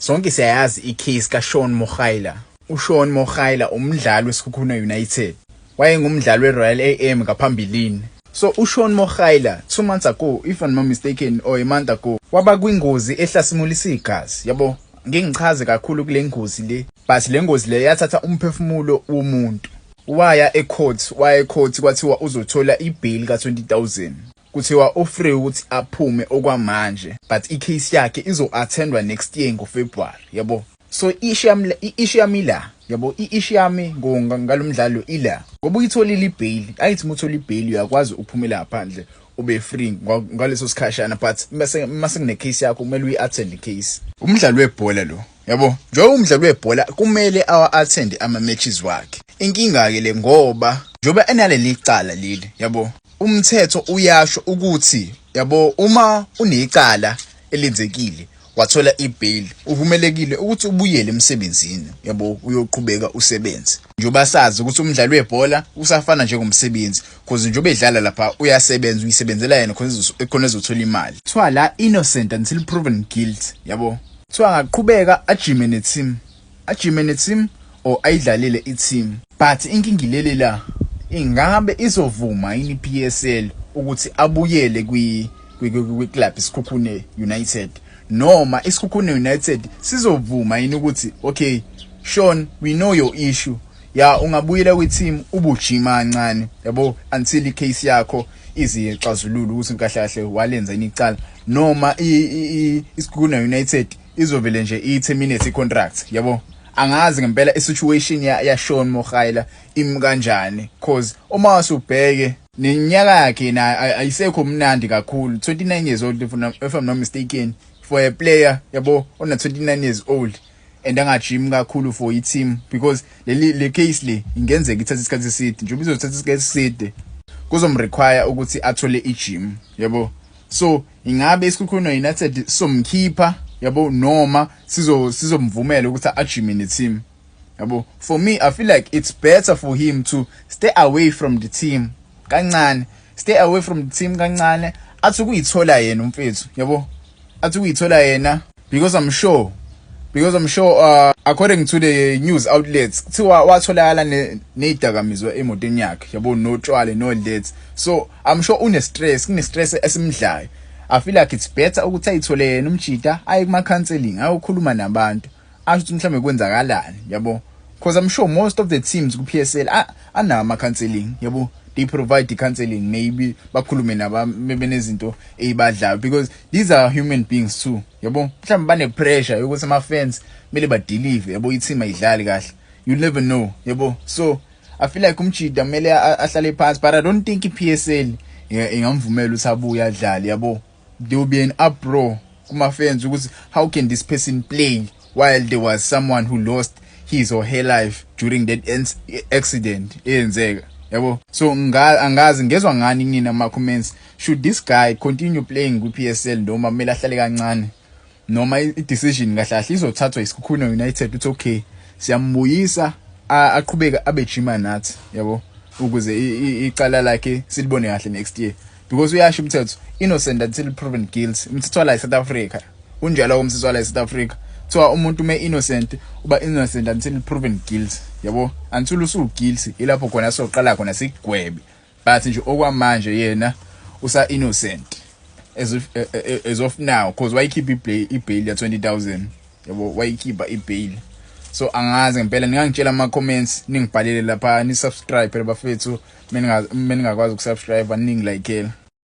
Sonke siyayazi icase kaShawn Mogaila. UShawn Mogaila umdlali weSekhukhune United. Wayengumdlali weRoyal AM ngaphambilini. So uShawn Mogaila 2 months ago, if I'm not mistaken, or a month ago, waba kwingozi ehlasimulisa igazi, yabo. Ngeke ngichaze kakhulu kule ngozi le, but le ngozi le yathatha umphefumulo womuntu. Waya ecourt, waya ecourt, kwathiwa uzothola ibail ka20000. Kuthiwa ufree ukuthi aphume okwamanje, but icase yakhe izo-attendwa next year ngoFebruary, yabo. So issue yami, i-issue yami la, yabo, i-issue yami ngalomdlalo ila, ngoba uyitholile ibail. Ayithi uma uthola ibail uyakwazi ukuphumela ngaphandle, ube free ngaleso sikhashana, but mase kune case yakho kumele uyi-attend icase. Umdlalo webhola lo, yabo, njengoba umdlalo webhola kumele awa-attend ama-matches wakhe. Inkinga-ke le, ngoba njengoba enaleli cala leli, yabo, umthetho uyasho ukuthi, yabo, uma unecala elenzekile wathola ibail, uvumelekile ukuthi ubuyele emsebenzini, yabo, uyoqhubeka usebenze. Njengoba sazi ukuthi umdlalo webhola usafana njengomsebenzi, cause njengoba edlala lapha uyasebenza, uyisebenzela yena khona ezothola imali. Kuthiwa la innocent until proven guilt, yabo. Kuthiwa angaqhubeka ajime neteam, ajime neteam or ayidlalele i-team, but inkinga ilele la: ingabe izovuma yini i-PSL ukuthi abuyele kwi club iSekhukhune United, noma iSekhukhune United sizovuma yini ukuthi, "Okay Sean, we know your issue, ya, ungabuyela kwi-team ubujima kancane, yabo, until icase yakho izixazulula ukuthi kahle kahle walenza yini icala," noma iSekhukhune United izovele nje i-terminate i-contract, yabo? Angazi ngempela i-situation ya Shawn Mogaila imi kanjani, cause uma usubheke neminyaka yakhe na ayisekho mnandi kakhulu, 29 years old, if I'm not mistaken. For a player, yabo, ona 29 years old and angajimi kakhulu for i-team, because leli le case le ingenzeka ithathe isikhathi eside. Njengoba izothatha isikhathi eside, kuzomrequire ukuthi athole i-gym, yabo. So ingabe iSekhukhune United somkhipha, yabo, noma sizomvumela ukuthi ajime ne-team, yabo? For me, I feel like it's better for him to stay away from the team kancane, stay away from the team kancane, athi ukuyithola yena umfethu, yabo, athi ukuyithola yena, because I'm sure according to the news outlets, kuthiwa watholakala nezidakamizwa emotweni yakhe, yabo, notshwala no that. So I'm sure une stress, kune stress esimdlayo. I feel like it's better ukuthi ayithole yena umjida, aye kuma counseling, ayokhuluma nabantu, asho ukuthi mhlambe kwenzakalani, yabo, because I'm sure most of the teams ku PSL anawo ama counseling, yabo. They provide the counseling, maybe bakhulume naba benezinto ezibadlayo, because these are human beings too, yabo. Mhlawumbe bane pressure yokuthi ama fans kumele badeliver, yabo, i-team ayidlali kahle, you never know, yabo. So I feel like umjida kumele ahlale phansi, but I don't think iPSL ingamvumela ukuthi abuye adlale, yabo. There will be an uproar kuma fans ukuthi how can this person play while there was someone who lost his or her life during that accident eyenzeka, yabo. So angazi ngezwa ngani kunina ama comments. Should this guy continue playing ku PSL, noma kumele ahlale kancane, noma i-decision kahle kahle izothathwa iSekhukhune United ukuthi, okay, siyambuyisa, aqhubeke abe jima nathi, yabo, ukuze icala lakhe silibone kahle next year? Because uyasho umthetho, innocent until proven guilty. Umthetho wala eSouth Africa unjalo, umthetho wala eSouth Africa kuthiwa umuntu ume innocent, uba innocent until proven guilty, yabo. Until usu guilty, ilapho khona soqala khona sikugwebe, but nje okwamanje yena usa innocent as of now, because wayikhipha ibail ya 20,000, yabo, wayikhipha ibail. So angazi ngempela, ningangitshela ama comments, ningibhalele lapha, ni subscribe phela bafethu, meningakwazi ukusubscribe, ningilikeela.